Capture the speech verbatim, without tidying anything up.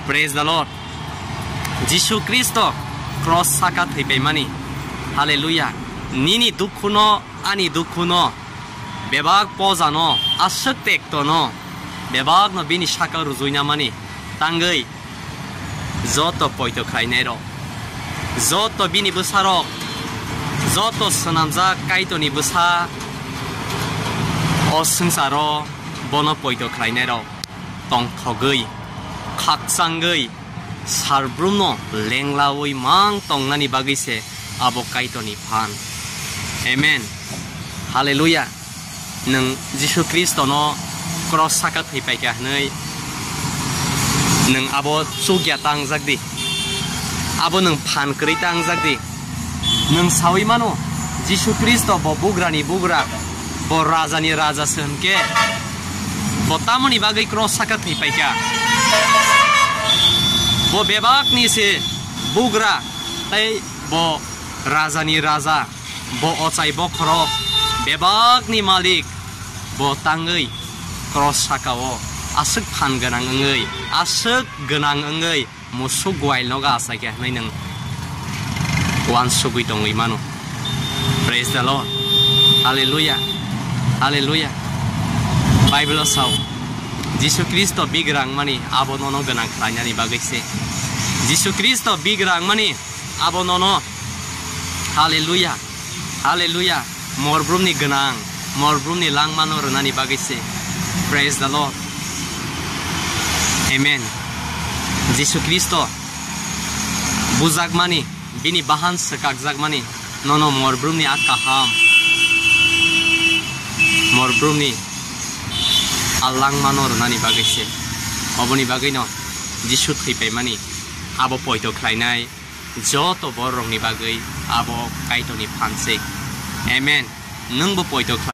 Praise the Lord. Jisu Kristo cross saka thwipaimani. Hallelujah. Nini dukhuno, ani dukhuno, bebak pojano, aswk tektono, bebakno bini saka rujuinamani tangwi joto poito khlainairok, joto bini bwsarok, joto swnamjak Kaitorni bwsa o swngcharo bono poito khlainairok tongthogwi, khakchangwi, sarbrumno lenglawi mang tongnani bagwi se abo Kaitorni phan. Amen. Hallelujah. Nwng Jisu Kristono cross saka thwipaikha hwnwi nwng abo chukya tangjak di. Abo nwng phan kwrwi tangjak di. Nwng sawi mano, Jisu Kristo bo bugrani bugra, bo rajani raja se hwnkhe, bo tamoni bagwi cross saka thwipaikha? Bo bebakni se bugra, tei bo rajani raja, bo ochai bokhorok, bebakni malik, bo tangwi cross sakao aswk phan gwnang wngwi, aswk gwnang wngwi, musuk guail nogo achaikha hwnwi nwng uansugwi tongwi mano. Praise the Lord. Hallelujah. Hallelujah. Bible o sao, Jisu Kristo bigrang mani abo nono gwnang khlainani bagwi se. Jisu Kristo bigrang mani abo nono. Hallelujah. Hallelujah. Morbrumni gwnang, morbrumni langmano rwnani bagwi se. Praise the Lord. Amen. Jisu Kristo bujakmani, bini bahan swkakjakmani, nono morbrumni a kaham, morbrumni a langmano rwnani bagwi se. Oboni bagwino Jisu thwipaimani abo poito khlainai joto bororokni bagwi abo Kaitorni phan se. Amen. Nwngbo poito khlai.